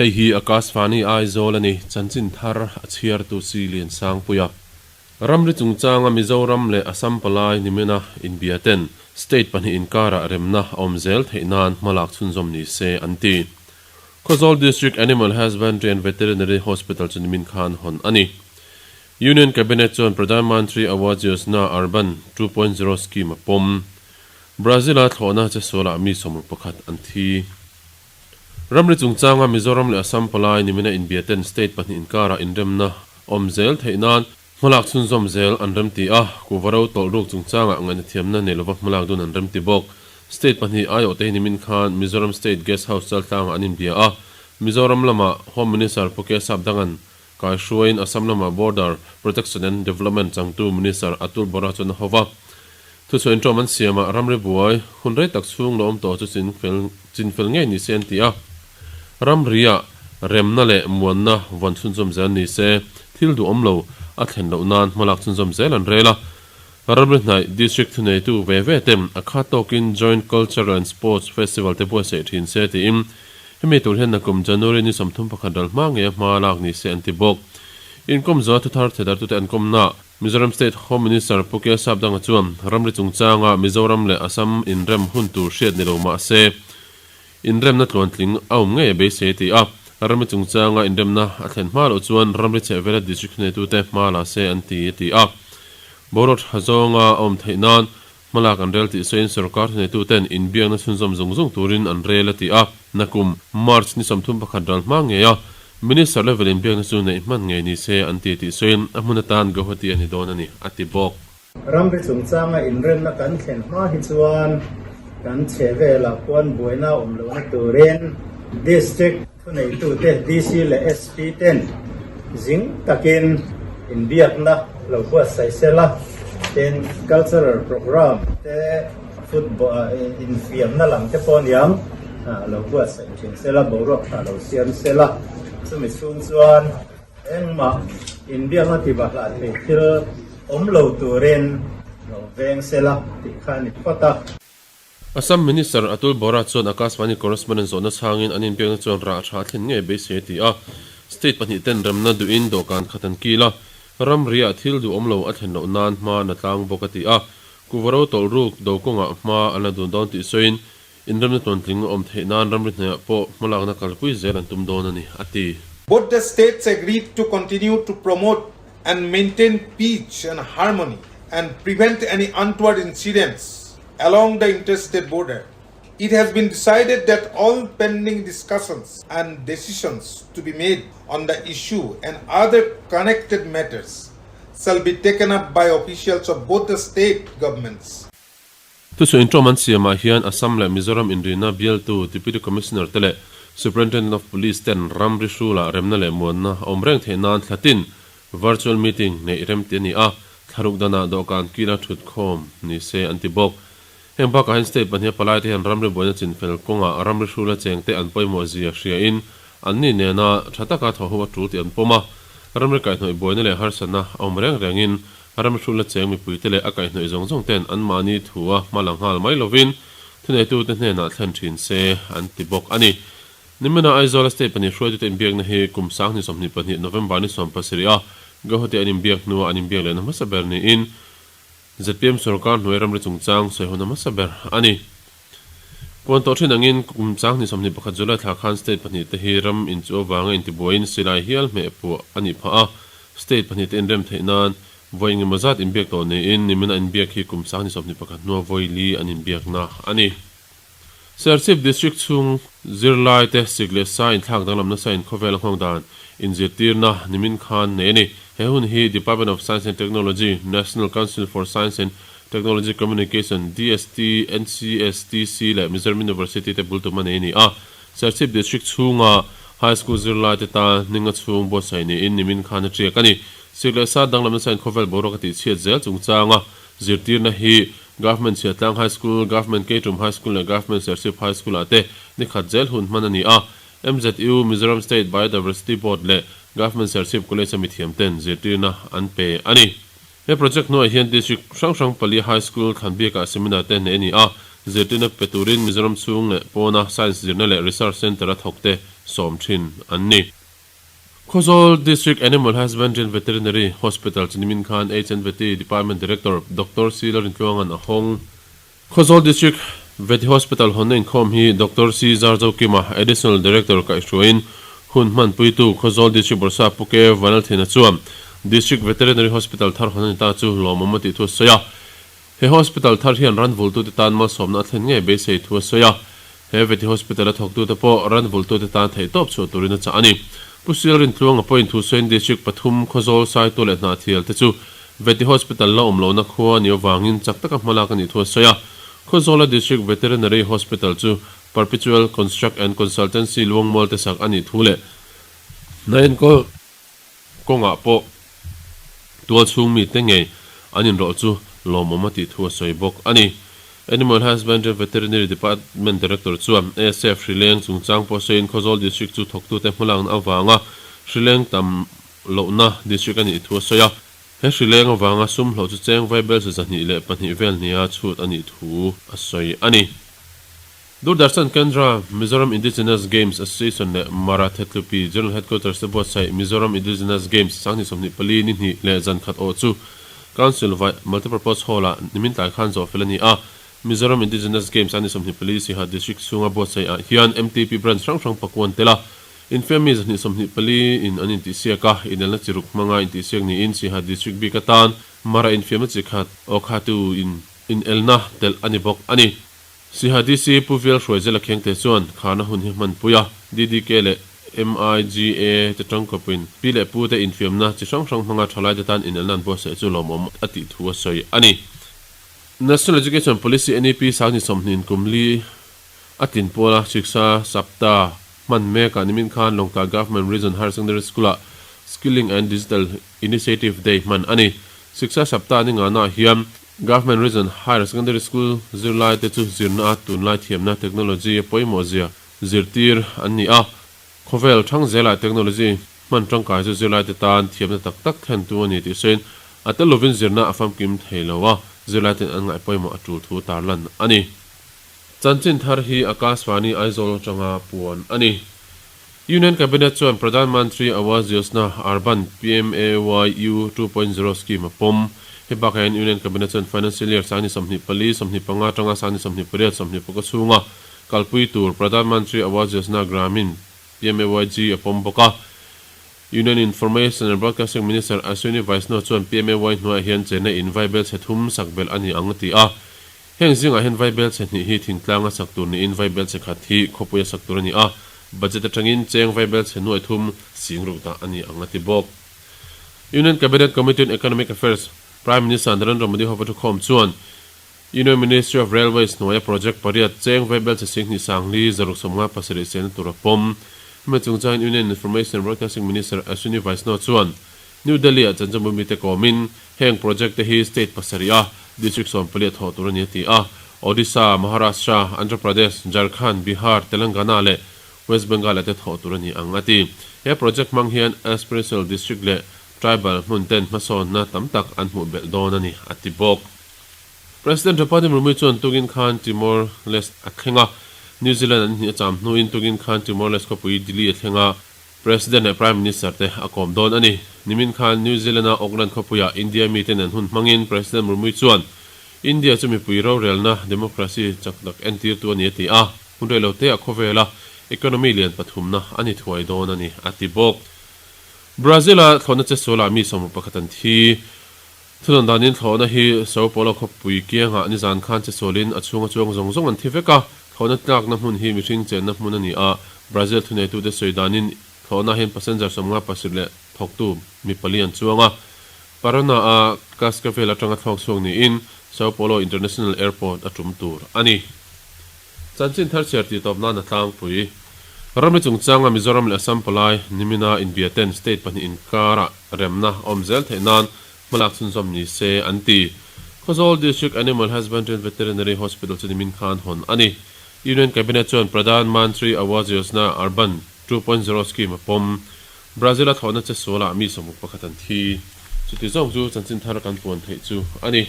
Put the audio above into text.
Hei hi Akashvani Aizawl a ni, chanchin thar a chhiartu si Liansangpuia. Ramri chungchanga Mizoram leh Assam palai nimina inbia ten state pahnih inkarah remna a awm zel theih nan hmalak chhunzawm ni se an ti. Khawzawl District Animal Husbandry and Veterinary Hospital chu nimin khan hawn a ni. Union Cabinet chuan Pradhan Mantri Awas Yojana Urban 2.0 scheme a pawm. Brazil-a thlawhna che sualah mi 61 an thi. Ramri chungchanga Mizoram leh Assam palai nimina inbiaten state pahnih inkarah inremna awm zel theih nan hmalak chhunzawm zel an remti a, kuhva ro tawlh ruk chungchangah ngaihna nei lova hmalak dun an remti bawk. State pahnih aiawhte hi nimin khan Mizoram State Guest House Chaltlangah an inbia a, Mizoram lama Home Minister Pu K Sapdanga'n kaihruaiin Assam lama Border Protection and Development changtu Minister Atul Bora chuan a ho va. Thuchhuah inṭawm an siamah ramri buai hun rei tak chhung lo awm tawh chu chinfel ngei ni se an ti a. Ramriah remna leh muanna vawn chhunzawm zel ni se, thil duhawm lo a thlen loh nan hmalak chhunzawm zel an rel a. Ramri hnaih District thuneitu ve ve te a khat tawkin Joint Cultural and Sports Festival te buatsaih thin se tiin hemi tur hian nakum January ni 31 ral hma ngeia hma lak ni se an ti bawk. Inkawm zual thuthar thedartute an kawmna Mizoram State Home Minister Pu K Sapdanga chuan ramri chungchanga Mizoram leh Assam inrem hun tur hriat ni lo mah se inremna tluantling a awm ngei a beisei a ti a. Ramri chungchanga inremna a thlen hma loh chuan ramri chhehvela district thuneitute hma la se an ti a ti a. Boruak tha zawnga a awm theih nan hmalak an rel tih sawiin sorkar thuneituten inbiakna chhunzawm zung zung turin an rel a ti a. Nakum March ni 31 ral hma ngei a Minister level inbiakna chu neih hman ngei ni se an ti tih sawiin a hmun atan Guwahati a ni dawn a ni a ti bawk. Ramri chungchanga inremna kan thlen hma hi chuan kan chhe velah khuan buaina awm lohna turin District thuneitute DC leh SP ten zing takin inbiakna lo buatsaih sela, tin cultural programme te football infiamna lam te pawh aniang lo buatsaih thin sela, boruak tha lo siam sela, chumi chhung chuan Engmah inbiakna ti bahlah thei thil awm lo turin lo veng sela tih kha a ni phawt a. Assam Minister Atul Bora chuan Akashvani correspondent zawhna chhangin an inbiakna chuan rah tha a thlen ngei beisei a ti a. State pahnih ten remna duhin dawhkan khat an kil a, ramriah thil duhawm lo a thlen loh nan hma na tlang bawk a ti a. Kuhva ro tawlh ruk do kawngah hma an la dun dawn tih sawiin Inremna tluantling a awm theih nan ramri hnuaiah pawh hmalakna kalpui zel an tum dawn a ni, a ti. Both the states agreed to continue to promote and maintain peace and harmony and prevent any untoward incidents along the interstate border. It has been decided that all pending discussions and decisions to be made on the issue and other connected matters shall be taken up by officials of both the state governments. Thusawi inṭawm an siamah hian Assam leh Mizoram inrina bialtu Deputy Commissioner te leh Superintendent of Police ten ramri hrulah remna leh muanna a awm reng theih nan thlatin virtual meeting neih remti a ni a, thlaruk danah dawhkan kila ṭhutkhawm ni se an ti bawk. Heng bakah hian state pahniha palaite hian ramri buaina chinfel kawngah ramri hrula chengte an pawimawh zia hriain anni nena ṭha taka thawhho a ṭul tih an pawm a, ramri kaihhnawih buaina leh harsatna a awm reng rengin Ram hrula cheng mipuite leh a kaihhnawih zawng zawng ten anmahni thu a hma la nghal mai lovin thuneitute hnenah thlen thin se an ti bawk a ni. Nimina Aizawla State pahnih hruaitute inbiakna hi kum 2022 November ni 17 a Guwahati an inbiak hnua an inbiak lehna hmasa ber niin zpm sorkar hnuai ramri chungchang sawihona hmasa ber a ni. Puan tawh thin angin kum 2021 July thla khan state pahnih te hi ram inchuh avanga intibuaiin silai hial hmeh puah a nih phah a, state pahnih te inrem theih nan vawi engemaw zat inbiak tawh niin nimin a inbiak hi kum 2021 hnua vawi li an inbiakna a ni. Serchhip District chhung zirlai te sik leh sa inthlak danglam nasa in khawvel a nghawng dan inzirtirna nimin khan nei a ni. He hun hi Department of Science and Technology, National Council for Science and Technology Communication, DST, NCSTC leh Mizoram University te bul tum a nei a ni a. Serchhip District chhunga High School zirlai te tan hninga chhung buatsaih niin nimin khan a tiak a ni. Sik leh sat danglam nasa in khawvel boruak a tihchhiat zel chungchanga zirtirna hi Government Chhiatlang High School, Government Keitum High School leh Government Serchhip High School ah te nikhat zel hun hman a ni a. MZU, Mizoram State Biodiversity Board leh Government Serchhip College a mithiam ten zirtirna an pe a ni. He project hnuaiah hian district hrang hrang pali high school thlan biakah seminar te nei a ni a, zirtirna pe turin Mizoram chhung leh pawna science zirna leh research centre a thawk te sawm thin an ni. Khawzawl District Animal Husbandry and Veterinary Hospital chu nimin khan HNVT Department Director Doctor C Lalrintluanga'n a hawng. Khawzawl District Vety Hospital hawnna inkhawm hi Doctor C Zarzokima, Additional Director kaihhruaiin hun hmanpuitu Khawzawl District Bawrhsa Pu K Vanlalthena chuan District Veterinary Hospital thar hawn a ni ta chu lawmawm a tih thu a sawi a. He hospital thar hian ran vultute tan malsawmna a thlen ngei beisei thu a sawi a. He Vety Hospital a thawktute pawh ran vultute tan theihtawp chhuah turin a chah a ni. Pu Sialrintluanga pawhin Thusain District pathum Khawzawl Saitu leh Hnahthial te chu Vety Hospital la awm lohna khua a nih avangin chak taka hmalak a nih thu a sawi a. Khawzawla District Veterinary Hospital chu Perpetual Construct and Consultancy Luangmual te sak a nih thu leh hna enkawl kawngah pawh tualchhung mite ngei an inrawlh chu lawmawm a tih thu a sawi bawk a ni. Animal Husbandry and Veterinary Department Director chuan ASF hrileng chungchang pawh sawiin Khawzawl District chu thawktute hmalakna avanga hrileng tam lohna district a nih thu a sawi a. He hrileng avanga sum hlawh chu cheng vaibelsa 202 vel nia chhut a nih thu a sawi a ni. Doordarshan Kendra, Mizoram Indigenous Games Association leh Mara Thetlupi General Headquarters te buatsaih Mizoram Indigenous Games 2024 ni hnih leh zan khat awh chu Council Vai Multipurpose Hall-ah nimin tlai khan zawh fel a ni a. Mizoram Indigenous Games 2024 Siha District chhunga buatsaih ah hian MTP branch hrang hrang pakuan tel a, Infiammi 224 in an intihsiak a, inelna chi ruk hmanga intihsiak niin Siha District bik atan Mara infiamna chi khat Awkhatu in inelna telh a ni bawk a ni. Siha DC Pu Vial Hruaizela Khengte chuan kharna hun hi hmanpui a, DDK leh MIGA te tangkawpin pi leh pu te infiamna chi hrang hrang hmanga thalaite tan inelna an buatsaih chu lawmawm a tih thu a sawi a ni. National Education Policy, NEP, Sangni sawmhnin kum li a tlin puala Shiksha Sapta hman mekah nimin khan Lawngtlai Government Region Higher Secondary School-ah Skilling and Digital Initiative Day hman a ni. Shiksha Sapta ni ngahnaah hian Government Region Higher Secondary School zirlaite chu zirna a tunlai thiamna technology a pawimawh zia zirtir an ni a. Khawvel thang zelah technology hman tangkai chu zirlaite tan thiamna tak tak thlentu a ni tih sawiin a tel lovin zirna a famkim thei lo a, zirlaiten an ngaih pawimawh a tul thu tarlan a ni. Chanchin thar hi Akashvani Aizawl atanga puan a ni. Union Cabinet chuan Pradhan Mantri Awas Yojana, Urban, PMAYU 2.0 scheme a pawm. Hei bakah hian Union Cabinet chuan Financial Year 2024, 25 atanga 2028, 24 chhunga kalpui tur Pradhan Mantri Awas Yojana Gramin, PMAYG, a pawm bawk a. Union Information and Broadcasting Minister Ashwini Vaishnaw chuan PMAY hnuaiah hian chenna in vaibel chhe thum sak belh a ni ang a ti a. Heng zingah hian vaibel chhe hnih hi thingtlanga sak tur niin vaibel chhe khat hi khawpuia sak tur a ni a, budget atangin cheng vaibel chhe nuai thum sing ruk dah a ni ang a ti bawk. Union Cabinet Committee on Economic Affairs, Prime Minister Narendra Modi hova thukhawm chuan Union Ministry of Railways hnuaia project pariat cheng vaibel chhe sing hnih sang li 657 sehna tur a pawm. Hemi chungchangin Union Information and Broadcasting Minister Ashwini Vaishnaw chuan New Delhi-ah chanchinbu mite kawmin heng project te hi state pasarih a district sawmpali a thawh tur a ni a ti a. Odisha, Maharashtra, Andhra Pradesh, Jharkhand, Bihar, Telangana leh West Bengal ah te thawh tur a ni ang a ti. He project hmang hian aspirational district leh tribal hmun ten hmasawnna tam tak an hmuh belh dawn a ni a ti bawk. President Draupadi Murmu chuan tukin khan Timor-Leste a thleng a, New Zealand an hnih a cham hnuin tukin khan Timor-Leste khawpui Dili a thleng a, President leh Prime Minister te a kawm dawn a ni. Nimin khan New Zealand-a Auckland khawpuiah India miten an hun hmangin President Murmu chuan India chu mipui rorelna, democracy, chak tak entirtu a ni a ti a, hun reilote a khawvela economy lian pathumna a ni thuai dawn a ni a ti bawk. Brazil-a thlawhna che sualah mi 11 an thi. Thunawn danin thlawhna hi Sao Paulo khawpui kiangah nizan khan che sualin a chhunga chuang zawng zawng an thi vek a, thlawhna tlakna hmun hi mihring chenna hmun a ni a, Brazil thuneitute sawi danin thlawhna hian passenger 57 leh thawktu mi pali an chuang a. Parana-a Cascavel atanga thlawk chhuak niin Sao Paulo International Airport a tum tur a ni. Chanchin thar chhiar tih tawp nan a tlangpui. Ramri chungchanga Mizoram leh Assam palai nimina inbia ten state pahnih inkarah remna a awm zel theih nan hmalak chhunzawm ni se an ti. Khawzawl District Animal Husbandry and Veterinary Hospital chu nimin khan hawn a ni. Union Cabinet chuan Pradhan Mantri Awas Yojana Urban 2.0 scheme a pawm. Brazil-a thlawhna che sualah mi 11 an thi. Chuti zawng chu chanchin thar kan puan theih chu a ni.